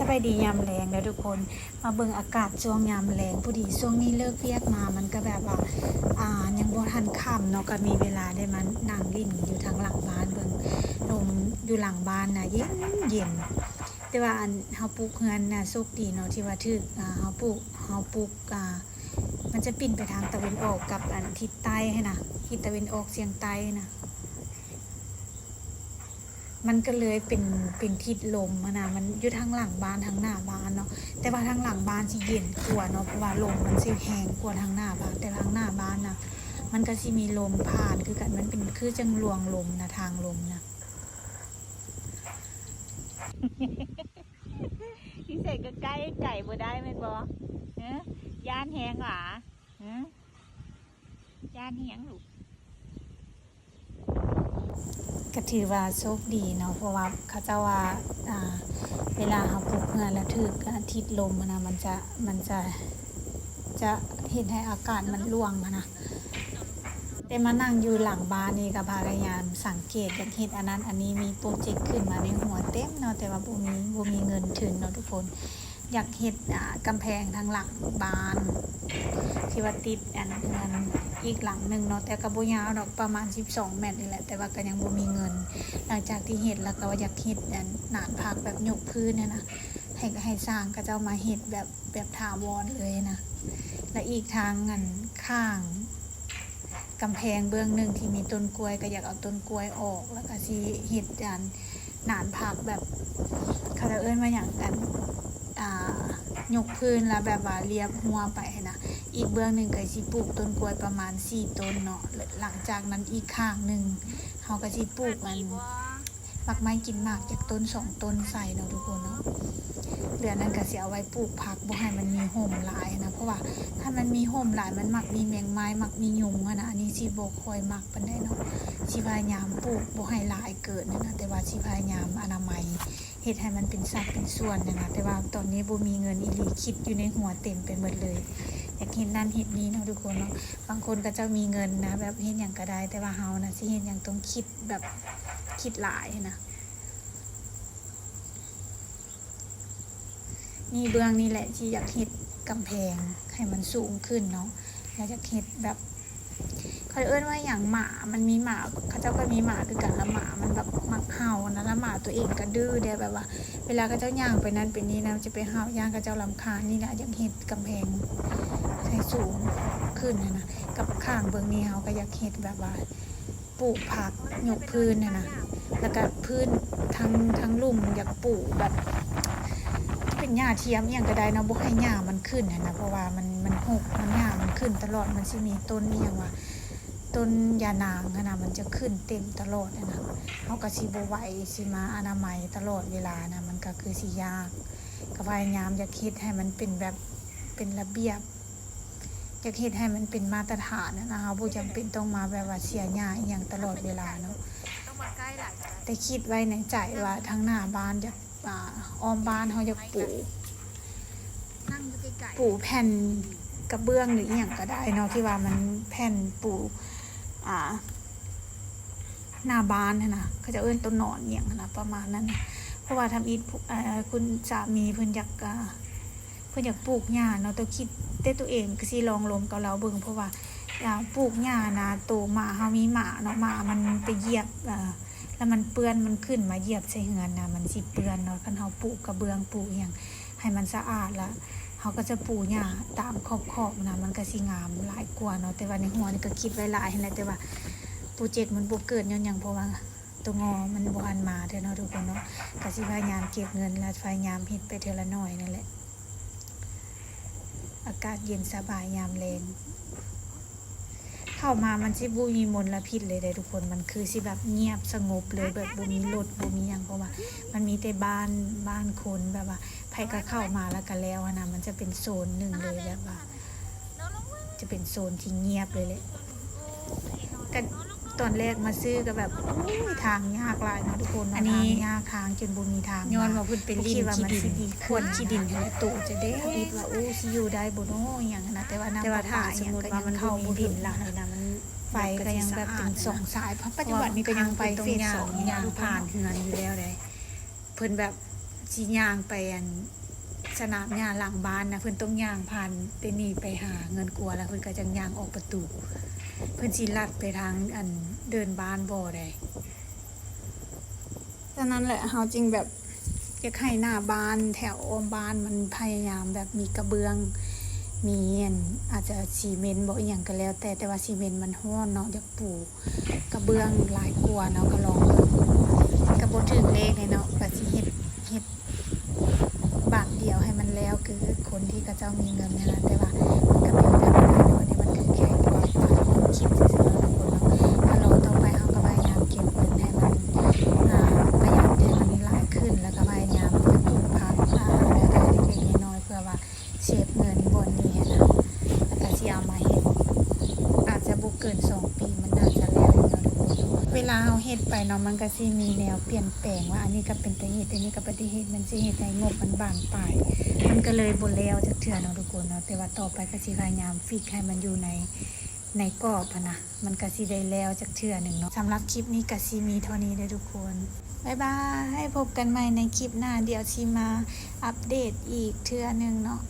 ສະບາຍດີຍາມແລງເດີທຸກຄົນ ມາເບິ່ງອາກາດຊ່ວງຍາມແລງ. ພໍດີຊ່ວງນີ້ເລີກວຽກມາ ມັນກະແບບວ່າ ອ່າ ຍັງບໍ່ທັນຄ່ຳເນາະ ກະມີເວລາໄດ້ມານັ່ງຫຼິ້ນຢູ່ທາງຫຼັງບ້ານເບິ່ງ ລົມຢູ່ຫຼັງບ້ານນະເຢັນໆ. ແຕ່ວ່າອັນເຮົາປູກເຮືອນນະ ໂຊກດີເນາະ ທີ່ວ່າຖືກ ອ່າ ເຮົາປູກ ເຮົາປູກ ອ່າ ມັນຈະປິ່ນໄປທາງຕາເວັນອອກກັບອັນທິດໃຕ້ຫັ້ນນະ ທິດຕາເວັນອອກສຽງໃຕ້ຫັ້ນນະ. ມັນກະເລີຍເປັນ ເປັນທິດລົມຫັ້ນນະ ມັນຢູ່ທາງຫຼັງບ້ານ ທາງໜ້າບ້ານເນາະ. ແຕ່ວ່າທາງຫຼັງບ້ານຊິເຢັນກວ່າເນາະ ເພາະວ່າລົມມັນຊິແຮງກວ່າທາງໜ້າບ້ານ. ແຕ່ທາງໜ້າບ້ານນະ ມັນກະຊິມີລົມຜ່ານຄືກັນ ມັນເປັນຄືຈັ່ງລວງລົມນະ ທາງລົມນະ. ຊິໃສ່ໃກ້ໆ ໄກບໍ່ໄດ້ແມ່ນບໍ່? ເອີ ຢ້ານແຮງຫວາ? ເອີ ຢ້ານແຮງລູກ. ກະຖືວ່າໂຊກດີເນາະ ເພາະວ່າເຂົາເຈົ້າວ່າ ອ່າ ເວລາເຮົາປູກເຮືອນແລ້ວຖືກ ອ່າ ທິດລົມຫັ້ນນະ ມັນຈະ ມັນຈະ ຈະເຮັດໃຫ້ອາກາດມັນຫຼວງຫັ້ນນະ. ແຕ່ມານັ່ງຢູ່ຫຼັງບ້ານນີ້ກະພະຍາຍາມສັງເກດ ຢາກເຮັດອັນນັ້ນອັນນີ້ ມີໂປຣເຈັກຂຶ້ນມາໃນຫົວເຕັມເນາະ ແຕ່ວ່າບໍ່ມີ ບໍ່ມີເງິນທຶນເນາະທຸກຄົນ. ຢາກເຮັດ ອ່າ ກຳແພງທາງຫຼັງບ້ານ ທີ່ວ່າຕິດອັນເຮືອນອີກຫຼັງໜຶ່ງເນາະ ແຕ່ກະບໍ່ຍາວດອກ ປະມານສິບສອງແມັດນີ້ແຫຼະ ແຕ່ວ່າກະຍັງບໍ່ມີເງິນ. ຫຼັງຈາກທີ່ເຮັດແລ້ວກະວ່າຢາກເຮັດອັນໜານຜັກແບບຍົກພື້ນຫັ້ນນະ ໃຫ້ ໃຫ້ຊ່າງເຂົາເຈົ້າມາເຮັດແບບ ແບບຖາວອນເລີຍນະ. ແລະ ອີກທາງອັນຂ້າງກຳແພງເບື້ອງໜຶ່ງທີ່ມີຕົ້ນກ້ວຍ ກະຢາກເອົາຕົ້ນກ້ວຍອອກ ແລ້ວກະຊິເຮັດອັນໜານຜັກແບບ ເຂົາເຈົ້າເອີ້ນວ່າຫຍັງ ອັນ ອ່າ ຍົກພື້ນແລ້ວແບບວ່າລຽບຮົ້ວໄປຫັ້ນນະ. ອີກເບື້ອງໜຶ່ງກະຊິປູກຕົ້ນກ້ວຍປະມານສີ່ຕົ້ນເນາະ ແລະ ຫຼັງຈາກນັ້ນອີກຂ້າງໜຶ່ງ ເຮົາກະຊິປູກອັນ ໝາກໄມ້ກິນໝາກຈັກຕົ້ນສອງຕົ້ນໃສ່ເນາະທຸກຄົນເນາະ. ເຫຼືອນັ້ນກະຊິເອົາໄວ້ປູກຜັກ ບໍ່ໃຫ້ມັນມີຮົ່ມຫຼາຍຫັ້ນນະ ເພາະວ່າຖ້າມັນມີຮົ່ມຫຼາຍ ມັນມັກມີແມງໄມ້ ມັກມີຍຸງຫັ້ນນະ. ອັນນີ້ຊິບໍ່ຄ່ອຍມັກປານໃດເນາະ. ຊິພະຍາຍາມປູກບໍ່ໃຫ້ຫຼາຍເກີນຫັ້ນນະ ແຕ່ວ່າຊິພະຍາຍາມອະນາໄມ ເຮັດໃຫ້ມັນເປັນສັດເປັນສ່ວນຫັ້ນນະ. ແຕ່ວ່າຕອນນີ້ບໍ່ມີເງິນອີ່ຫຼີ ຄິດຢູ່ໃນຫົວເຕັມໄປໝົດເລີຍ ຢາກເຮັດນັ້ນເຮັດນີ້ເນາະທຸກຄົນເນາະ. ບາງຄົນເຂົາເຈົ້າມີເງິນນະ ແບບເຮັດຫຍັງກະໄດ້ ແຕ່ວ່າເຮົານະ ຊິເຮັດຫຍັງຕ້ອງຄິດ ແບບຄິດຫຼາຍຫັ້ນນະ. ນີ້ເບື້ອງນີ້ແຫຼະທີ່ຢາກເຮັດກຳແພງໃຫ້ມັນສູງຂຶ້ນເນາະ ແລ້ວຢາກເຮັດແບບ ເຂົາເອີ້ນວ່າຫຍັງ ໝາ ມັນມີໝາ ເຂົາເຈົ້າກະມີໝາຄືກັນ ລະໝາມັນແບບມັກເຫົ່ານະ ລະໝາໂຕເອງກະດື້ເດ້ ແບບວ່າເວລາເຂົາເຈົ້າຍ່າງໄປນັ້ນໄປນີ້ນະ ມັນຈະໄປເຫົ່າ ຢ້ານເຂົາເຈົ້າລຳຄານ. ນີ້ນະ ຢາກເຮັດກຳແພງໃຫ້ສູງຂຶ້ນຫັ້ນນະ. ກັບຂ້າງເບື້ອງນີ້ເຮົາກະຢາກເຮັດແບບວ່າ ປູກຜັກຍົກພື້ນຫັ້ນນະ ແລ້ວກະພື້ນທັງ ທັງລຸ່ມຢາກປູກແບບ ຈະເປັນຫຍ້າທຽມອີ່ຫຍັງກະໄດ້ເນາະ ບໍ່ໃຫ້ຫຍ້າມັນຂຶ້ນຫັ້ນນະ ເພາະວ່າມັນ ມັນຮົກ ມັນຫຍ້າມັນຂຶ້ນຕະຫຼອດ. ມັນຊິມີຕົ້ນອີ່ຫຍັງວ່າ ຕົ້ນຢານາງຫັ້ນນະ ມັນຈະຂຶ້ນເຕັມຕະຫຼອດຫັ້ນນະ ເຮົາກະຊິບໍ່ໄຫວ ຊິມາອະນາໄມຕະຫຼອດເວລານະ ມັນກະຄືຊິຍາກ. ກະພະຍາຍາມຢາກເຮັດໃຫ້ມັນເປັນແບບ ເປັນລະບຽບ ຢາກເຮັດໃຫ້ມັນເປັນມາດຕະຖານຫັ້ນນະ ເຮົາບໍ່ຈຳເປັນຕ້ອງມາແບບວ່າເສຍຫຍ້າອີ່ຫຍັງຕະຫຼອດເວລາເນາະ. ແຕ່ຄິດໄວ້ໃນໃຈວ່າທາງໜ້າບ້ານຢາກ ອ່າ ອ້ອມບ້ານເຮົາຢາກປູ ປູແຜ່ນກະເບື້ອງ ຫຼື ອີ່ຫຍັງກະໄດ້ເນາະ ທີ່ວ່າມັນແຜ່ນປູ ອ່າ ໜ້າບ້ານຫັ້ນນະ ເຂົາເຈົ້າເອີ້ນໂຕໜອນອີ່ຫຍັງຫັ້ນນະ ປະມານນັ້ນ. ເພາະວ່າທຳອິດ ເອີ ຄຸນສາມີເພິ່ນຢາກ ເພິ່ນຢາກປູກຫຍ້າເນາະ ໂຕຄິດແຕ່ໂຕເອງກະຊິລອງລົມກັບລາວເບິ່ງ ເພາະວ່າ ອ່າ ປູກຫຍ້ານະ ໂຕໝາເຮົາມີໝາເນາະ ໝາມັນໄປຢຽບ ເອີ ລະມັນເປື້ອນ ມັນຂຶ້ນມາຢຽບໃສ່ເຮືອນນະ ມັນຊິເປື້ອນເນາະ. ຄັນເຮົາປູກກະເບື້ອງ ປູກອີ່ຫຍັງໃຫ້ມັນສະອາດ ລະເຮົາກະຈະປູຫຍ້າຕາມຂອບໆນະ ມັນກະຊິງາມຫຼາຍກວ່າເນາະ. ແຕ່ວ່າໃນຫົວນີ້ກະຄິດໄວ້ຫຼາຍຫັ້ນແຫຼະ ແຕ່ວ່າໂປຣເຈັກມັນບໍ່ເກີດຍ້ອນຫຍັງ ເພາະວ່າ ໂຕງໍມັນບໍ່ທັນມາເທື່ອເນາະທຸກຄົນເນາະ. ກະຊິພະຍາຍາມເກັບເງິນ ແລະ ພະຍາຍາມເຮັດໄປເທື່ອລະໜ້ອຍນັ້ນແຫຼະ. ອາກາດເຢັນສະບາຍຍາມແລງ ເຂົ້າມາມັນຊິບໍ່ມີມົນລະພິດເລີຍເດ້ທຸກຄົນ ມັນຄືຊິແບບງຽບສະຫງົບເລີຍ ແບບບໍ່ມີລົດບໍ່ມີຫຍັງ ເພາະວ່າມັນມີແຕ່ບ້ານ ບ້ານຄົນ ແບບວ່າໃຜກະເຂົ້າມາລະກະແລ້ວຫັ້ນນະ. ມັນຈະເປັນໂຊນໜຶ່ງເລີຍ ແບບວ່າຈະເປັນໂຊນທີ່ງຽບເລີຍແຫຼະ. ກະຕອນແລກມາຊື້ກະແບບ ໂອ້ຍ ທາງຍາກຫຼາຍເນາະທຸກຄົນເນາະ. ອັນນີ້ທາງຍາກ ທາງຈົນບໍ່ມີທາງ ຍ້ອນວ່າເພິ່ນໄປຫຼິ້ນຂີ້ດິນ ຂວດຂີ້ດິນຫັ້ນແຫຼະ. ໂຕຈະເດ້ ຄິດວ່າ ໂອ້ ຊິຢູ່ໄດ້ບໍ່ເນາະ ອີ່ຫຍັງຫັ້ນນະ. ແຕ່ວ່ານ້ຳປະປາສົມມຸດວ່າມັນເຂົ້າບໍ່ເຖິງນະ ໄຟກະຍັງແບບເປັນສອງສາຍ ປັດຈຸບັນນີ້ກະຍັງໄຟເຟສສອງຢູ່ ຜ່ານເຮືອນຢູ່ແລ້ວເດ້. ເພິ່ນແບບ ຊິຍ່າງໄປອັນສະໜາມຫຍ້າຫຼັງບ້ານນະ ເພິ່ນຕ້ອງຍ່າງຜ່ານແຕ່ນີ້ໄປຫາເຮືອນຄົວ ແລ້ວເພິ່ນກໍຈັ່ງຍ່າງອອກປະຕູ. ເພິ່ນຊິລັດໄປທາງອັນເດີ່ນບ້ານບໍ່ໄດ້. ສະນັ້ນແຫຼະ ເຮົາຈຶ່ງແບບຢາກໃຫ້ໜ້າບ້ານ ແຖວອ້ອມບ້ານມັນພະຍາຍາມແບບມີກະເບື້ອງ ມີອັນ ອາດຈະຊີເມັນບໍ່ ອີ່ຫຍັງກໍແລ້ວແຕ່ ແຕ່ວ່າຊີເມັນມັນຮ້ອນເນາະ ຢາກປູກະເບື້ອງຫຼາຍກວ່າເນາະ. ກໍລອງເບິ່ງ ກໍບໍ່ຖືກເລກເດເນາະ ກໍຊິເຮັດ ເຮັດບາດດຽວໃຫ້ມັນແລ້ວ ຄືຄົນທີ່ເຂົາເຈົ້າມີເງິນຫັ້ນນະ. ແຕ່ວ່າມັນກໍເປັນໄປບໍ່ໄດ້ເນາະ ອັນນີ້ມັນຖືກແຄ່ກວ່າບາດເງິນກິນຊື່ໆເນາະທຸກຄົນເນາະ. ກໍລໍຕໍ່ໄປ ເຮົາກໍພະຍາຍາມເກັບເງິນໃຫ້ມັນ ອ່າ ປະຢັດໃຫ້ມັນຫຼາຍຂຶ້ນ ແລ້ວກໍພະຍາຍາມຈະປູກຜັກ ອ່າ ລາຍໄດ້ເລັກໆນ້ອຍໆ ເພື່ອວ່າ ເຊບເງິນບ່ອນນີ້ຫັ້ນນະ ແລ້ວກໍຊິເອົາມາເຮັດ ອາດຈະບໍ່ເກີນສອງປີ ມັນໜ້າຈະແລ້ວຢູ່ເນາະທຸກຄົນ. ເວລາເຮົາເຮັດໄປເນາະ ມັນກໍຊິມີແນວປ່ຽນແປງວ່າ ອັນນີ້ກໍເປັນຕາເຮັດ ອັນນີ້ກໍເປັນຕາເຮັດ ມັນຊິເຮັດໃຫ້ງົບມັນບານປາຍ ມັນກໍເລີຍບໍ່ແລ້ວຈັກເທື່ອເນາະທຸກຄົນເນາະ. ແຕ່ວ່າຕໍ່ໄປກໍຊິພະຍາຍາມຟິກໃຫ້ມັນຢູ່ໃນ ໃນກອບຫັ້ນນະ ມັນກໍຊິໄດ້ແລ້ວຈັກເທື່ອໜຶ່ງເນາະ. ສຳລັບຄລິບນີ້ກໍຊິມີເທົ່ານີ້ເດີທຸກຄົນ. ບາຍບາຍ ພົບກັນໃໝ່ໃນຄລິບໜ້າ ດຽວຊິມາອັບເດດອີກເທື່ອໜຶ່ງເນາະ.